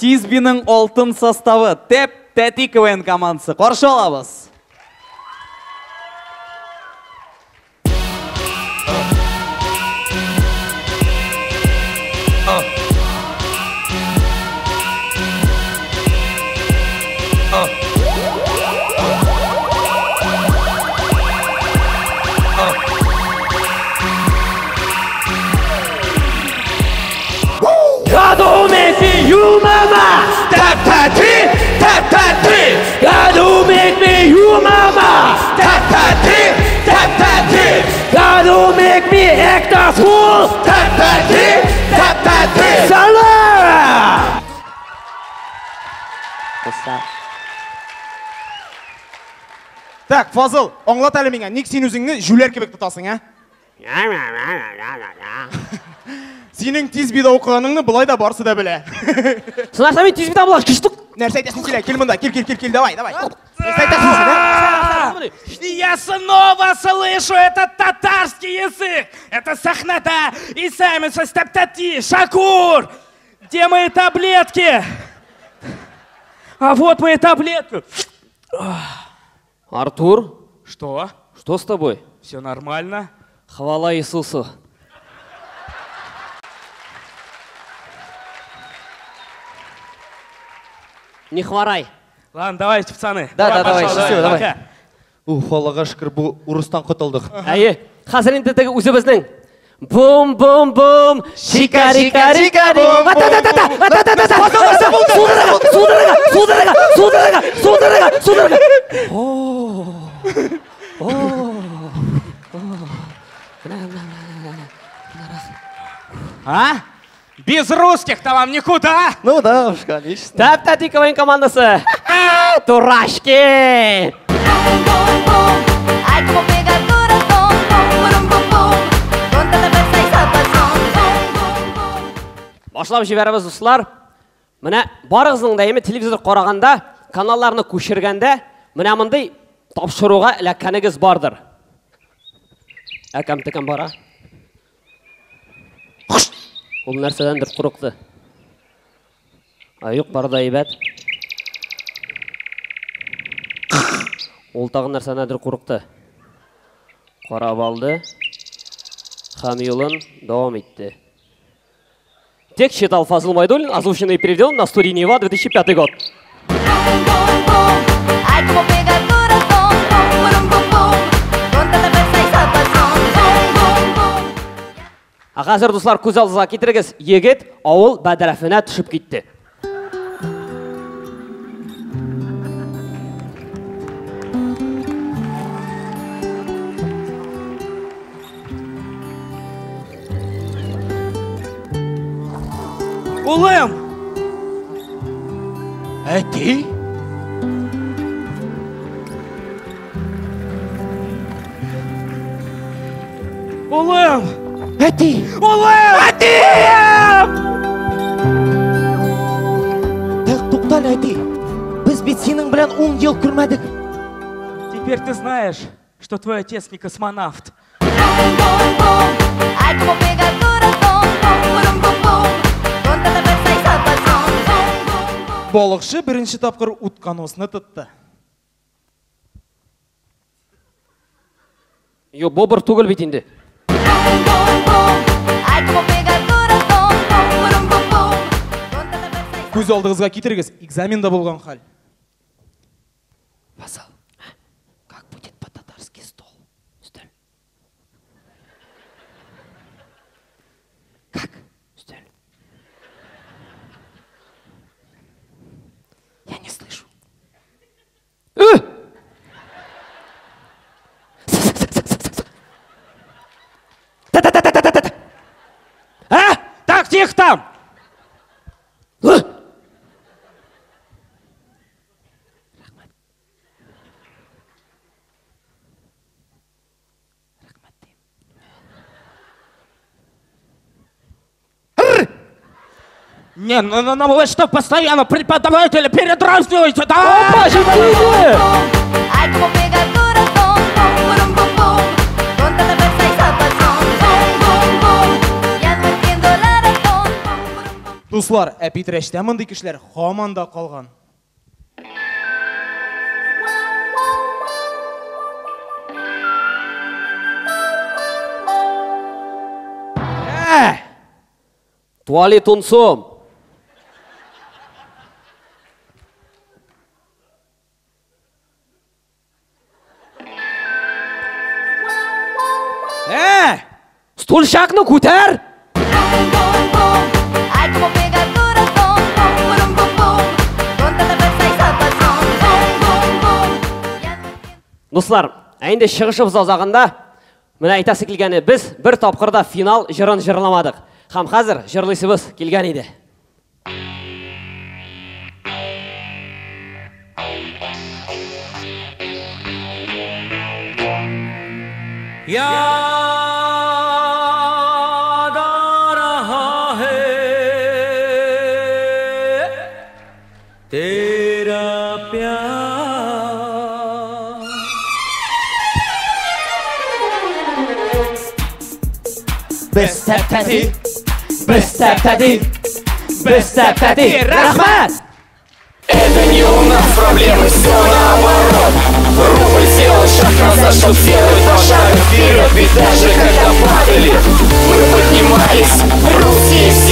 Тизбиның алтын составы Тәп Тәти КВН командасы. Каршы алабыз. God make me you mama. Tap tati, tap tati. God make me you mama. Tap tati, tap tati. God make me act a fool. Tap tati, tap tati. Salam. Так, Фазыл, аңлат әле миңа, ник син үзеңне җүләр кебек тотасың, ә? Синең Тизбида укыганыңны болай да барысы да белә. Сынарса мин Тизбида булаш, киштек. Нәрсә әйтәсең килә? Кил монда, кил, кил, кил, кил, давай, давай. Нәрсә әйтәсең син, ә? Я снова слышу этот татарский язык. Это сахната и сами стаптати, Шакур. Где мои таблетки? А вот мои таблетки. Артур? Что? Что с тобой? Все нормально. Хвала Иисусу. Не хворай. Ладно, давайте, пацаны. Да, давай, счастливо, давай. Уф, Аллага шөкер, бу урыстан котылдык. Әйе, хәзер инде теге үзебезнең. Бум-бум-бум, чика-рика-рика, та-та-та-та, та-та-та-та, судорога, судорога, судорога, судорога, судорога, судорога. А? Без русских-то вам никуда! Ну да уж, конечно. Тәп-тәти КВН командасы. Дурачки! Башлап җибәрәбез, дуслар. Менә барыгызның да әйме телевизор караганда, каналларны күчергәндә, менә мондый тапшыруга эләккәнегез бардыр. Әкәм текәм бара. Ул нәрсәдәндер курыкты. Ә юк, бар да әйбәт. Ул тагын нәрсәдәндер курыкты. Карап алды һәм юлын дәвам итте. Текст читал Фазыл Майдуллин, озвученный и переведен на студии Нева, 2005 год. Ә хәзер, дуслар, күз алдыгызга китерегез, егет авыл бәдрәфенә төшеп китте. Улым! Әти? Улым! Әти! Улым! Әти! Так, туктал, әти. Без бит синең белән 10 ел күрмәдек. Теперь ты знаешь, что твой отец не космонавт. Балыкчы беренче тапкыр утконосны тотты. Йо, бобыр түгел бит инде. Күз алдыгызга китерегез, экзаменда булган хәл. Фазыл, как будет по-татарски стол? Өстәл. Как? Өстәл. Я не слышу. Та-та-та-та-та-та. А? Так, тихо там! Не, ну вы что, постоянно преподавателя передразниваете, да? Опа, җитте! Дуслар, ә Питрәчтә мондый кешеләр һаман да калган. Ә! Туалет ун сум. Ә! Стульчакны күтәр! Bum, bum, bum. Ay, como pega el corazón. Bum, bum, bum, bum. Con tanta fuerza y zapazón. Bum, bum, bum. Ya no entiendo. Дуслар, ә инде чыгышыбыз азагында менә әйтәсе килгәне, без бер тапкыр да финал җырын җырламадык. Һәм хәзер җырлыйсыбыз килгән иде. याद आ रहा है तेरा प्यार। Без тәп-тәти, без тәп-тәти, без тәп-тәти. Рәхмәт! Это не у нас проблемы, все наоборот. Рубль сделал шаг назад, чтоб сделать два шага вперед. Ведь даже когда падали, мы поднимались. Русские все